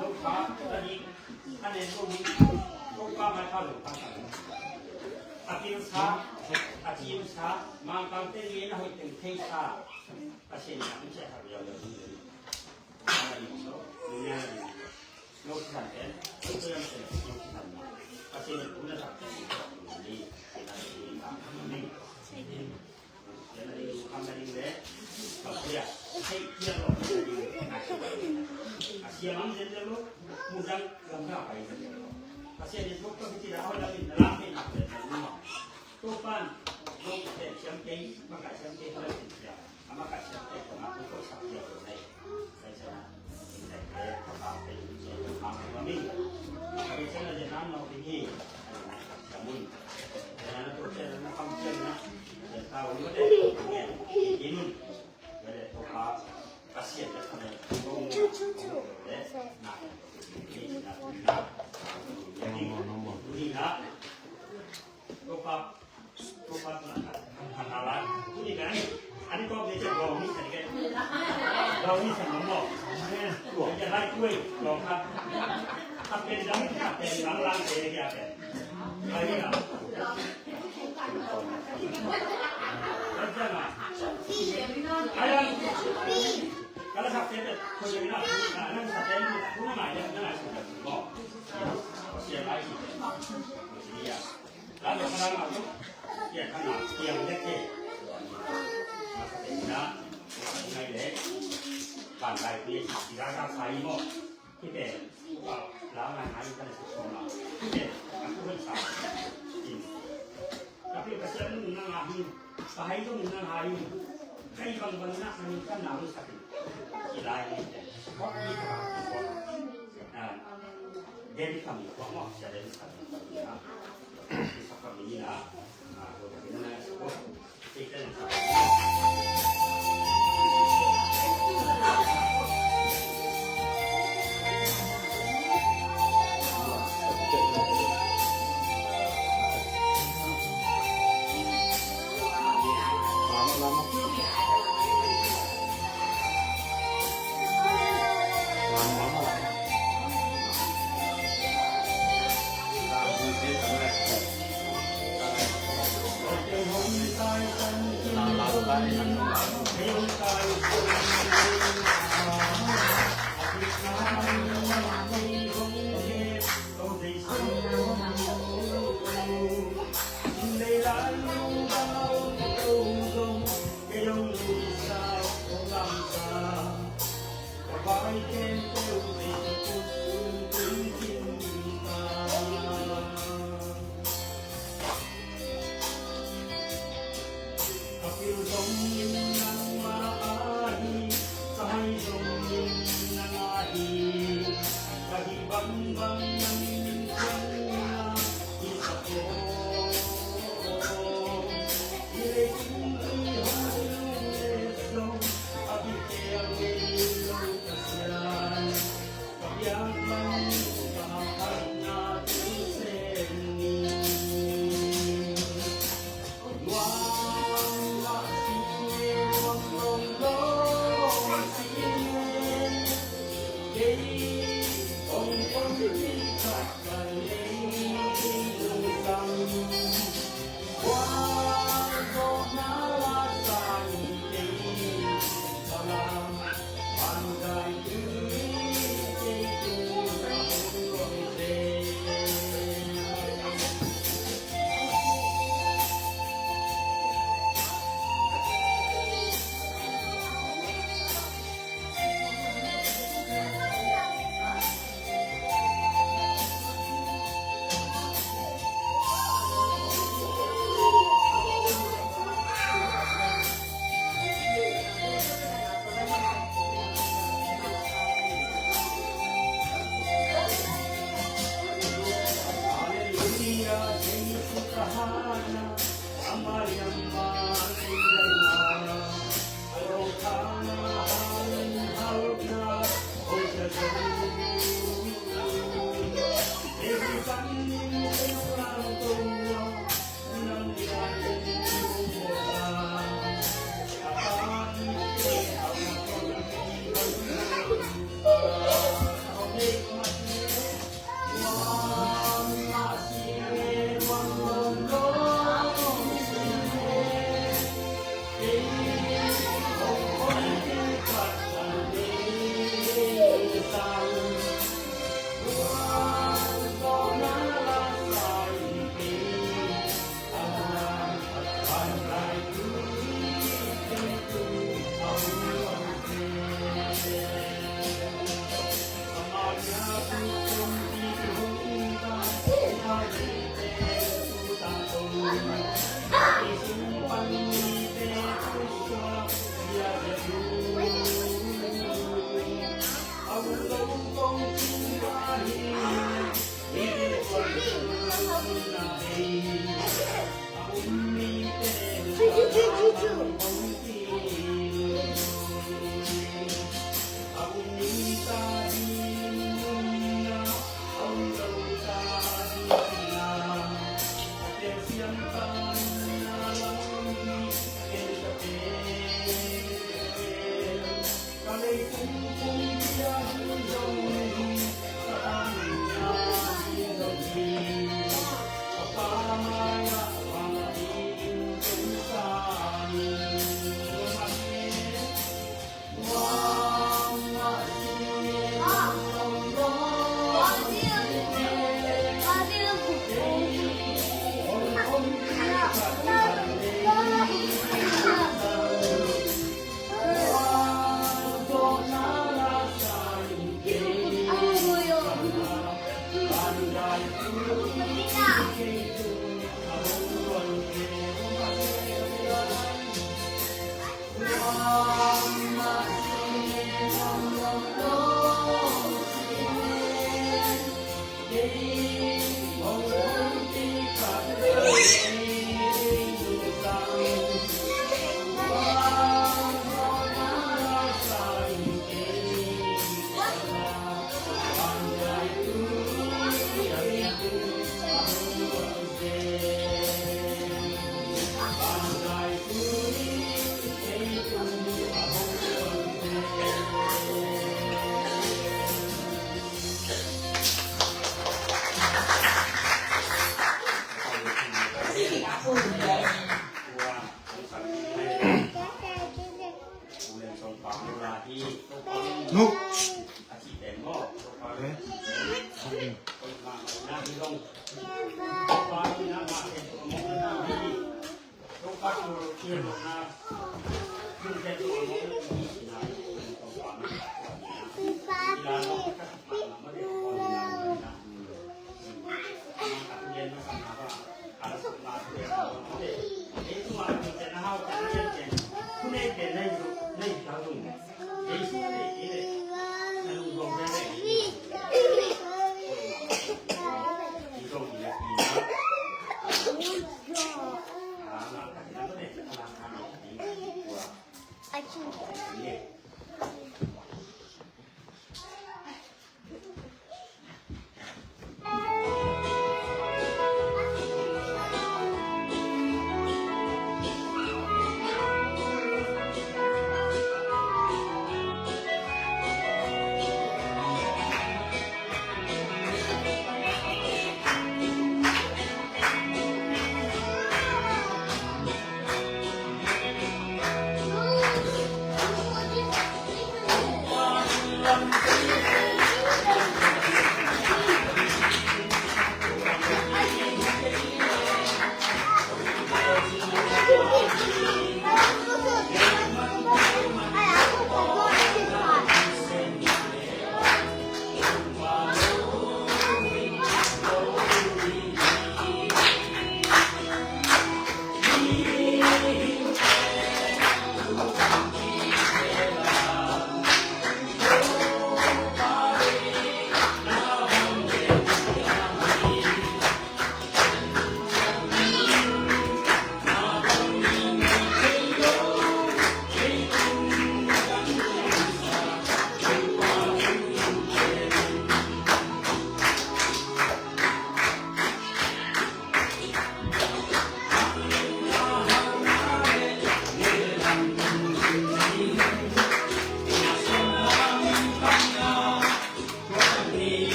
Lo pa, ta di, a nen lo hi. Lo pa mai pa lo pa sa. A pil sa, a cim sa, mangkang te ni na hoih teng thei sa. A sian na, a sian sa, a sian na. Topan, lo pen siam kei, makaih siam kei, halal pen siam. Ama ka siam te ko ma ko ko sa pia ko nei. Sai sa na. Nei te ko ma pe ni ko ma ko ma mi. Ka be sa na je na no pe ni. Sa mun. Na na to te na kam siam na. Ya ta wo te. Inun. Ya le to ka ka siam te ka ne. Ko mu. Ko mu. Na. Ni na. Ni na. Topa, topa tuna ka, ka, ka lai. Tuni ka ni, ani ko ni cek bau ni cek ke. Bau ni cek nomor. Cek lai kuih, bau ka. Ka pen jam ni ka pen, lang lang ke ni ka pen. Lai ni ka. Lai jam ah. Lai lang. Kalau sa pen, ko ni na, na, na sa pen, ko na mai, na, na sa pen. Bau. Sian lai si pen. Sian. Lalu sekarang aku, ya kan, yang leke. Masa tenda, ngai le, pandai pun si raga sai mo. Kita, la ngai ngai kan si soma. Kita, aku kan sa. Tapi kasian nang ahi, sahai tu nang ahi. Kai bang bang nak nang kan nang sakit. Ilai ni. Kok ni kok. Nah, David kami, kok mo, siya David kami. Sa kami na, ah, ko kami na sa ko.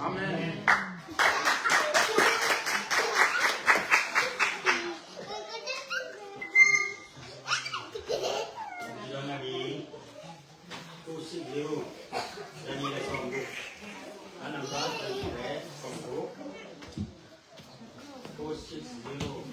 Amen. Two six zero. Daniel song book. Anang ba? Daniel song book. Two six zero.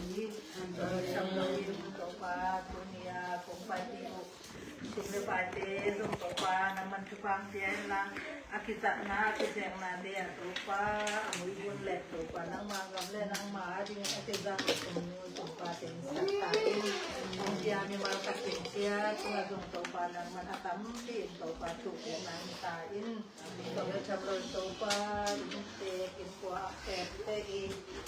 Amen. Topa, tuni a kong paipih uh sum le paite zong Topa nangman thupha pia in la, a kizahna a kizeknate ah Topa a muibun le Topa nangma gam le nangma a ding a kizang sum nu Topa teng sak ta in. Hong pia mimal khat teng cia tungah zong Topa nangman a tampi in Topa thupha nang ta in. Tua bek tham lo Topa, inntek innkuan pekte i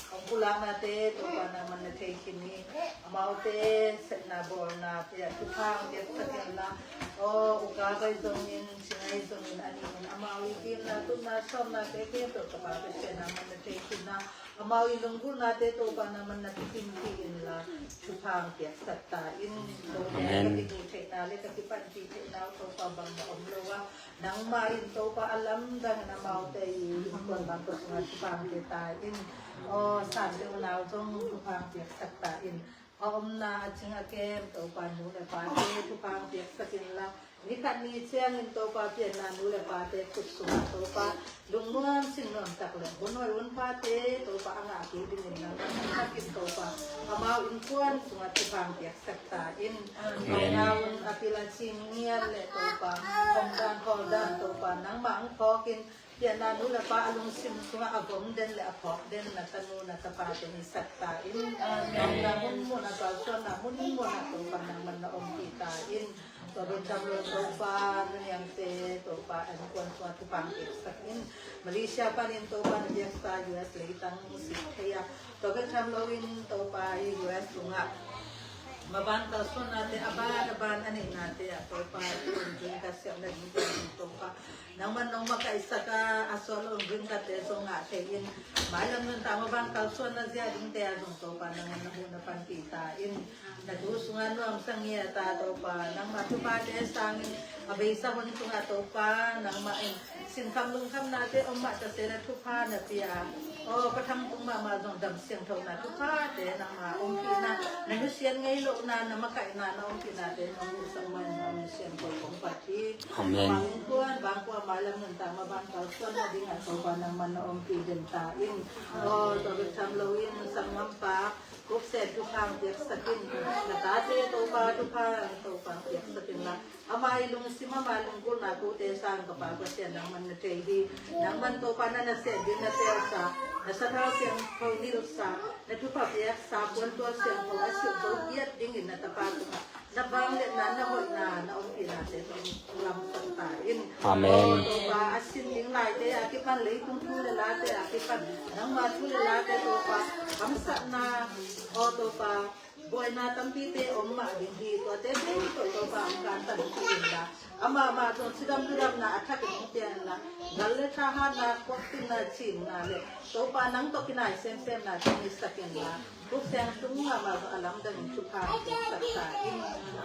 hong pulaknate Topa nangman na thei khin hi. Amaute sepna bawlnate ah thupha piaksak in la. Aw, uka bai zongin, cingai zongin, a nih in amau i kimna, tupna, sawmna, kei kei Topa Pasian nangman na thei khin na. Amau i lunggulhnate Topa nangman na kipinpih in la, thupha piaksak ta in. Topa, amen, ka kihih theihna le ka kipanpih theihna Topa bang na om lo a, nangmah in Topa a lamdang in amaute i innkuan bangkua sungah thupha pia ta in. Aw, sante unau zong thupha piaksak ta in. A omna a cing a kem Topa nu le pate thupha piaksak in la, ni khat ni ciangin Topa pianna nu le pate khut sungah Topa lungnuam sinnuam tak le hun hoih hun phate Topa a ngah kik dingin nangman na thak in Topa amau innkuan sungah thupha piaksak ta in. Amen. Amau un a pil a cing ngiat le Topa hong dan hawl dan Topa nangmah hong phawk in, pianna nu le pa a lungsim sungah a vom den le a phawk den na tanu na tapate hi sak ta in. Amen. Na munmun a kalsuanna munmun a Topa nangman na ompih ta in. Tua bek tham lo Topa, nu niangte Topa a innkuan sungah thupha piaksak in. Malaysia panin Topa na piaksa U S leitang sik thei a, tua bek tham loin Topa i U S sungah maban kalsuannate a ban a ban a neihnate ah Topa i hong ding ka siamna dingte ah zong Topa nangman nong makaihsak a, a suah lo hong ding kate zong ngah thei in. Mailam nuntak maban kalsuanna zia dingte ah zong Topa nangman na hun na panpih ta in. Na thu sungah nuamsa ngiat a Topa nangmah thuphate sangin a beisa hun sungah Topa nangmah in sinkham lungkhamnate om mah ta se na thupha na pia. Aw, ka thangtung mahmah zong dam siangthona thuphate nangmah ompihna, na nusiat ngei lohna, na makaihna, na ompihnate nong musak mah in na nusiat kong pat hi. Amen. Bangkuan bangkuan mailam nuntak maban kalsuanna dingah Topa nangman na ompih den ta in. Aw, tua bek tham loin sanggampa Kuk Sen thupha piaksak in. Na tate Topa thupha Topa piaksak in la, ama i lungsim ama i lunggulhna kote sang ka Pa Pasian nangman na thei hi. Nangman Topa na nasem ding na teelsa, na sathau siangtho nilhsa, na thupha piaksa puantual siangtho a silh zo giat dingin na tapa tungah na vangliatna, na hoihna, na ompihnate tawh lamsak ta in. Amen. Aw Topa, a sin ding laite a kipan, leitung thu le late a kipan, nangma thu le late Topa hamsatna, aw Topa buaina tampite om mah ding hi. Tuate khempeuh Topa hong kantan kik in la, amah mah zong cidam ludamna a thakin hong pia in la, gal le thahatna, kuaktinna, cimna le Topa nang tawh kinai semsemna tawh ngisak in la, Kuk Sen tung mahmah zong a lamdang in thupha piaksak ta in.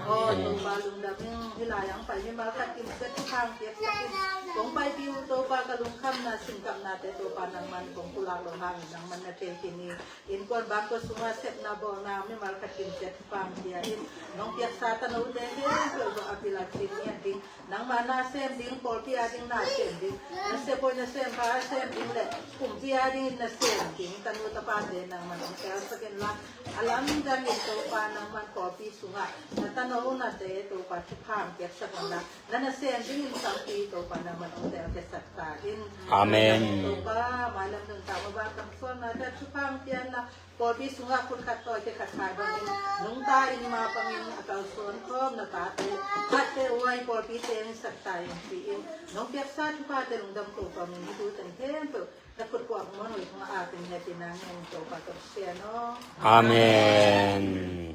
Aw Topa lungdam in, hih lai-ah hong pai mimal khat kimciat thupha piaksak in. Kong paipih uh Topa ka lungkhamna, sinkamnate Topa nangman kong pulak loh hangin nangman na thei khin hi. Innkuan bangkua sungah sepna bawlna mimal khat kimciat thupha pia in. Nong piaksa tanote khempeuh zong a pil a cing ngiat ding, nangma na sem ding, pawlpi a ding na sem ding, na sem hoih na sem pha a sem ding le kumpi a dingin na sem ding tanu tapate nangman hong telsak in la, a lamdang in Topa nangman pawlpi sungah na tano nate Topa thupha piaksak in la, na nasem dingin tampi Topa nangman hong telkhiatsak ta in. Amen. Topa mailam nuntak maban kalsuannate thupha pia in la, pawlpi sungah khut khat tawi khe khat khai bangin nungta in ma pangin a kalsuan khawm na tate, khatte uai pawlpite hong sak ta in ci-in, nong piaksa thuphate lungdam ko pangin hih thu teng khempeuh na khut kuak muan uh i tungah a teng hehpihna ngen Topa ka Pasian aw. Amen.